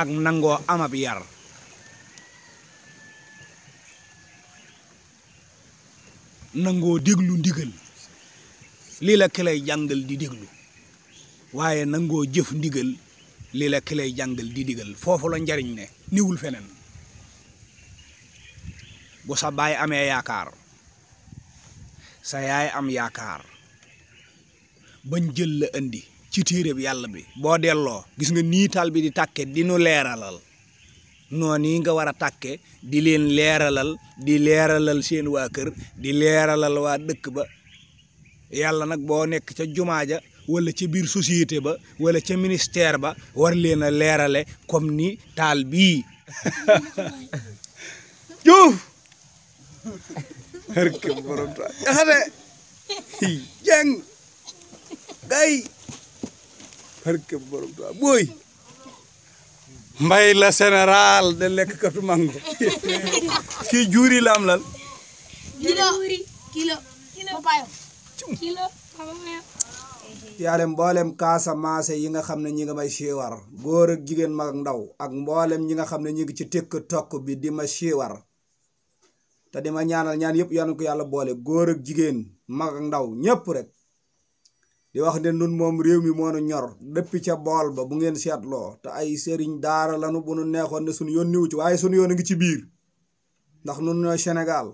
ak nangoo amab yar nangoo déglu ndigal lii la ki lay jàngal di déglu waaye nangoo jëf ndigal lii la ki lay jàngal di digal foofu la njariñ ne niwul feneen bu sa baay amee yaakaar sa yaay am yaakaar bañ jël la indi ci téereb yàlla bi boo delloo gis nga nii taal bi di tàkke di nu leeralal noonu yi nga war a tàkke di leen leeralal seen waa kër di leeralal waa dëkk ba yàlla nag boo nekk ca jumaa ja wala ca biir société ba wala ca ministère ba war leen a leerale comme ni taal bii Juuf harke borom ta jaxate jeng gay harke borom ta boy mbay la général de lekk katu mango kii juuri la am lan kilo yaale mboolem Casamance yi nga xam ne ñi nga may siiwar góor ak jigéen mag ak ndaw ak mboolem ñi nga xam ne ñi ngi ci tekk tokk bi di ma siiwar te di ma ñaanal ñaan yëpp yal na ko yàlla boole góor ak jigéen mag ak ndaw ñëpp rek di wax ne nun moom réew mi moo nu ñor depuis ca bool ba bu ngeen seetloo te ay sëriñ daara lanu bu nu neexoon ne suñu yoon niwu ci waaye suñu yoon a ngi ci biir ndax nun ñooy Sénégal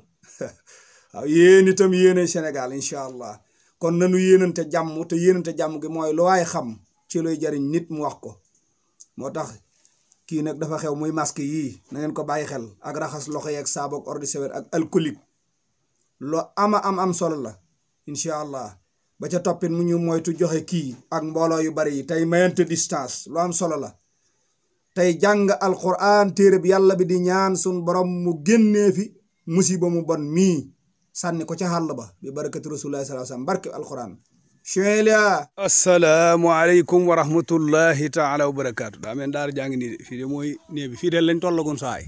waaw yéen itam yéenay Sénégal incha allah kon nanu yéenante jàmm te yéenante jàmm gi mooy lu waay xam ci luy jariñ nit mu wax ko moo tax kii nag dafa xew muy masque yii na ngeen ko bàyyi xel ak raxas loxo yeeg saabu ak eau de Javel ak alcoolique lu am solo la incha allah ba ca toppit mu ñu moytu joxe kii ak mbooloo yu bari yi tey mayante distance lu am solo la tey jàng alquran téere bi yàlla bi di ñaan sun borom mu génnee fi musiba mu bon mii sànni ko ca xàll ba bi barakati rasulullahi sallallahu alayhi wasallam barke alquran chelia assalaamu aleykum wa rahmatullahi taala wa barakatu daa meen daara jaa ngi nii de fii de mooy nee bi fii de lañ tollagoon saay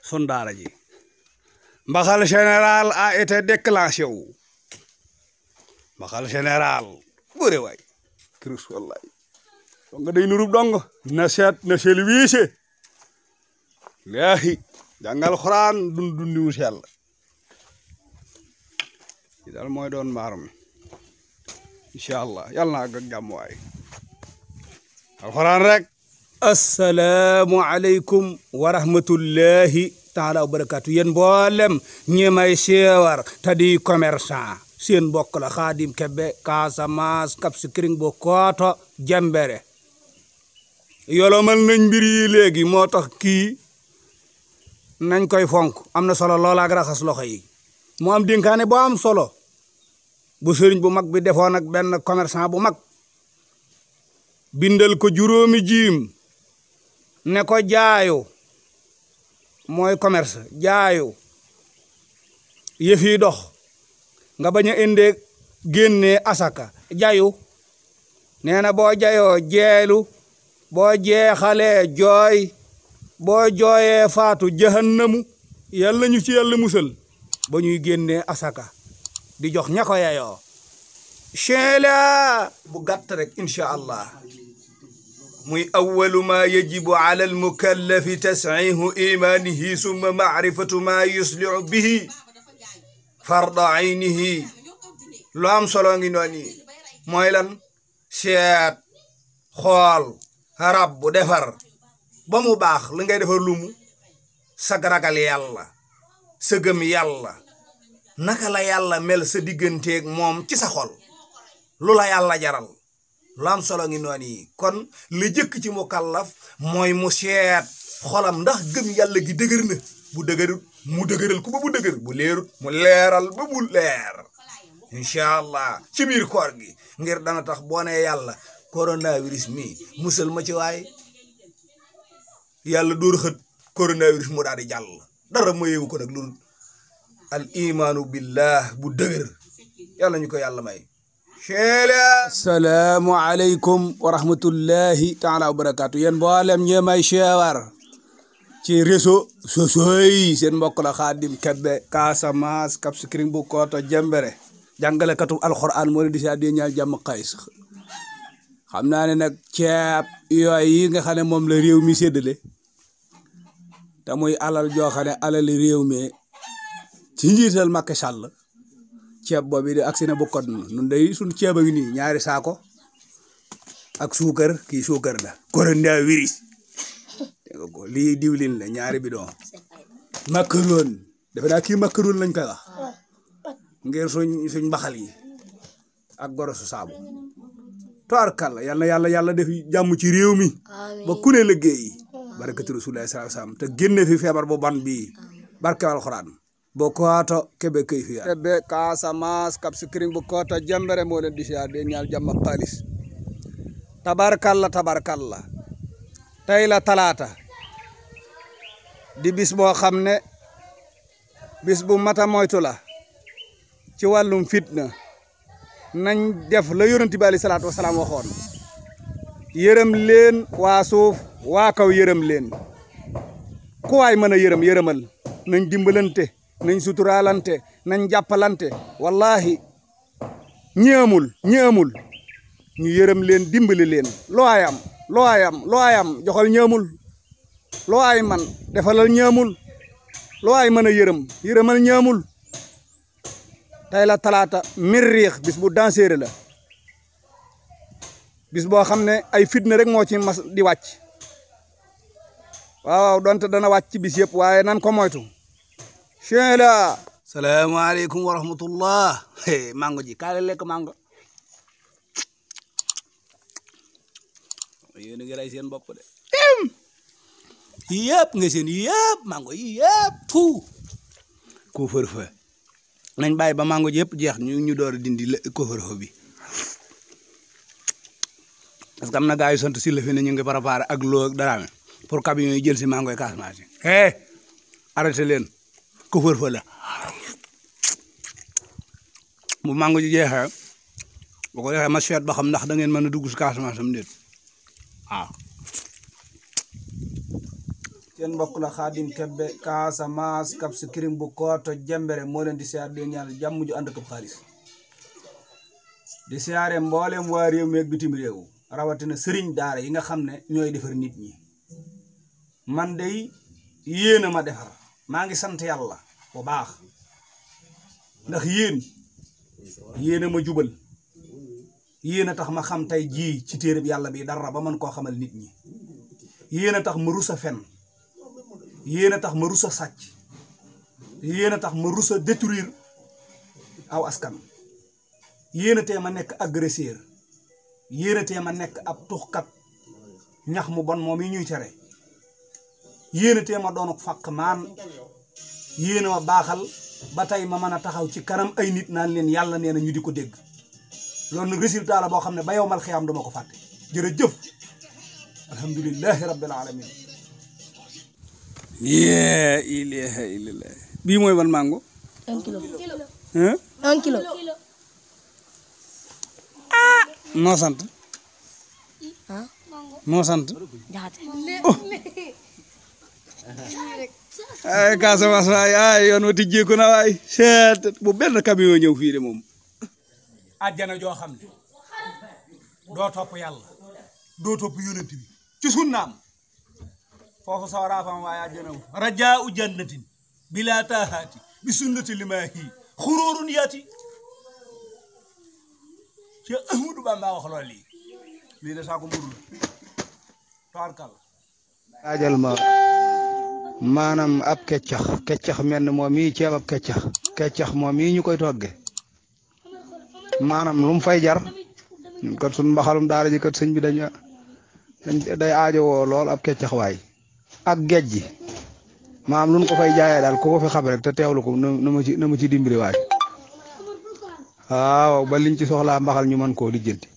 sun daara ji mbaxal général a été déclenché wu mbaxal général bëre waay kirus wallahi donc day nurub dong na seet na sel wiise laahi jàngal xuraan dundi wu sell yi daal mooy doon mbaar mi incha allah yàlla na àgg ak jàmm waay alxuraan rek assalaamu aleykum wa rahmatullahi taala wa barakatu yéen mboolem ñi may seewar te di commerçant seen mbokk la Xaadim Kebe Casamance Cap Skirring bo Kooto Jembere yolomal nañ mbir yi léegi moo tax kii nañ koy fonk am na solo loola ak raxas loxo yi mu am dénkaane boo am solo bu sëriñ bu mag bi defoon ak benn commerçant bu mag bindal ko juróomi jiim ne ko jaayu mooy commerce jaayu yëf yi dox nga bañ a indee génnee asaka jayu nee na boo jayoo jeelu boo jeexalee jooy boo jooyee faatu jahannamu yàlla ñu ci yàlla musal ba ñuy génnee asaka di jox ña ko yayoo cheela bu gàtt rek incha allah muy awalu ma yajibu ala almukallafi tasxihu imanihi summa maarifatu ma yusliu bihi farda aynihi lu am solo ngi noonu mooy lan seet xool rab bu defar ba mu baax li ngay defar lumu sag ragal yàlla sa gëm yàlla naka la yàlla mel sa digganteeg moom ci sa xol lu la yàlla jaral lu am solo ngi noonu yi kon li jëkk ci mukallaf mooy mu seet xolam ndax gëm yàlla gi dëgër na bu dëgërut mu dëgëral ko ba bu dëgër bu leerut mu leeral ba bu leer incha allah ci biir koor gi ngir dana tax boo nee yàlla coronavirus mi musal ma ci waay yàlla dóor xët coronavirus mu daal di jàll dara mayewu ko nag loolu al imaanu billah bu dëgër yàlla ñu ko yàlla may assalaamu aleykum wa rahmatullahi taala wa barakatu yéen mboolem ñi may seewar ci réseau sociaux yi seen mbokk la Xaadim Kebe Casamance Cap Skirring bu Kooto Jembere jàngalekatu alxuraan moo leen di si àddee ñaal jàmm xays xam naa ne nag ceeb yooyu yi nga xam ne moom la réew mi séddale te muy alal joo xam ne alali réew mi ci njiital Macky Sall ceeb boobu di agsi na bu code nun day suñ ceeb a ngi nii ñaari saako ak suukar kii suukar la koranda wiris dégg ko lii diwlin la ñaari bidon macaron defe naa kii macaron lañ koy wax ngir suñ mbaxal yi ak gorosu saabu toarkal yàlla def jàmm ci réew mi ba ku ne liggéey barakatu rasulullah sallallahu alayhi wasallam te génne fi feebar bu ban bii barke alxuraan bo kooto kebe këy fi kebe Casamance Cap Skirring bu kooto jambere moo leen di siyaar de ñaal jàmm ak xaalis tabarkalla tey la talaata di bis boo xam ne bis bu mata moytu la ci wàllum fitna nañ def la yonent bi alayhi salaatu wasalaam waxoon yërëm leen waa suuf waa kaw yërëm leen ku waay mën a yërëmal nañ dimbalante nañ suturaalante nañ jàppalante wallahi ñi amul ñu yërëm leen dimbali leen loo ay am joxal ñi amul loo ay man defalal ñi amul loo ay mën a yërëmal ñi amul tey la talaata Miriix bis bu danseere la bis boo xam ne ay fitna rek moo ci mas di wàcc waaw donte dana wàcc ci bis yëpp waaye nan ko moytu chien la salaamaaleykum wa rahmatullah mango ji kaale lekk mango yéen a ngi rey seen bopp de yëpp nga seen yëpp mango yi yëpp tout ko fërfë nañ bàyyi ba mango ji yëpp jeex ñu door a dindi ko fërfë bi parce que am na gars yu sant si la fi ne ñu ngi préparé ak loo daraame pour camion yi jël si mango yi Casamance yi arrêté leen ko fërfë la bu mango ji jeexee bu ko jeexee ma seet ba xam ndax da ngeen mën a dugg si Casamance am déet waaw seen mbokk la Xaadim Kebe Casamance Cap Skirring bu kooto jembere moo leen di siyaar di ñaan jàmm ju ànd ak xaalis di siyaare mboolem waa réew mi ak bitim réew rawatina sëriñ daara yi nga xam ne ñooy defar nit ñi man day yéen a ma defar maa ngi sant yàlla bu baax ndax yéen a ma jubal yéen a tax ma xam tey jii ci téereb yàlla bi dara ba mën koo xamal nit ñi yéen a tax ma rus a fen yéen a tax ma rus a sàcc yéen a tax ma rus a détruire aw askan yéen a tee ma nekk agresseur yéen a tee ma nekk ab tuxkat ñax mu bon moom yi ñuy tere yéen a tee ma doon fàq maan yéen a ma baaxal ba tey ma mën a taxaw ci kanam ay nit naan leen yàlla nee na ñu di ko dégg loolu nag résultat la boo xam ne ba yow mal xiyaam duma ko fàtte jërëjëf alhamdulillahi rabbil alamin la ilaha illallah bii mooy ban mango 1 kilo 1 kilo noo sant noo sant jaxate ay Casamance waay ay yoon wa tijjeeku na waay seet bu benn camion ñëw fii de moom àjjana joo xam ne doo topp yàlla doo topp yonent bi ci sunnaam foofu sawaraafam waaye àjjana rajaa u jannatin bila taahaati bi sunnati limaahi xuróorun yaati ci Ahmadu Bamba wax loolu lii de saako mburu la taarkal ajal ma maanaam ab keccax mel ne moom yi ceeb ab keccax moom yi ñu koy togge maanaam lu mu fay jar kat suñ mbaxalum daara ji kat sëñ bi day aajowoo lool ab keccax waay ak géej gi maanaam lu ñu ko fay jaayee daal ku ko fi xam rek te teewlu ko na ma ci dimbali waay waaw ba liñ ci soxlaa mbaxal ñu mën koo lijjanti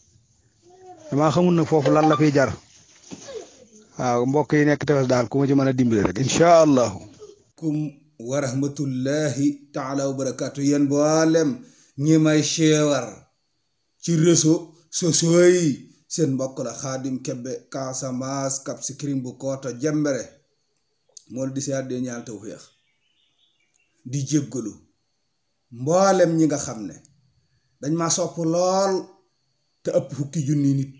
dama xamul nag foofu lan la fiy jar waaw mbokk yi nekk tefes daal ku ma ci mën a dimbali rek incha allahu kum wa rahmatullahi taala wa barakatu yéen mboolem ñi may ceewar ci réseau sociaux yi seen mbokk la Xaadim Kebe Casamance Cap Skirring bu kooto jembere moo di siyaar de ñaal tawfeex di jéggalu mboolem ñi nga xam ne dañ ma sopp lool te ëpp fukki junni nit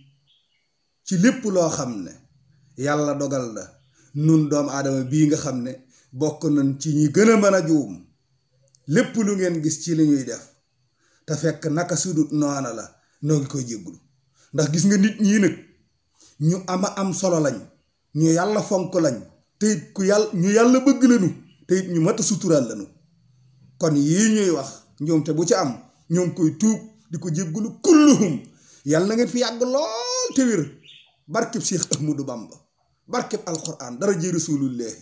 ci lépp loo xam ne yàlla dogal na nun doomu aadama bii nga xam ne bokk nañ ci ñi gën a mën a juum lépp lu ngeen gis ci li ñuy def te fekk naka sudut noona la noo ngi koy jéggulu ndax gis nga nit ñii nag ñu ama am solo lañ ñu yàlla fonk lañ te it ñu yàlla bëgg lañu te it ñu mat a suturaal lañu kon yii ñuy wax njuumte bu ci am ñoo ngi koy tuub di ko jéggulu kulluhum yàlla na ngeen fi yàgg lool te wér barkeb Cheikh Ahmadou Bamba barkeb alquran dara ji rasulullahi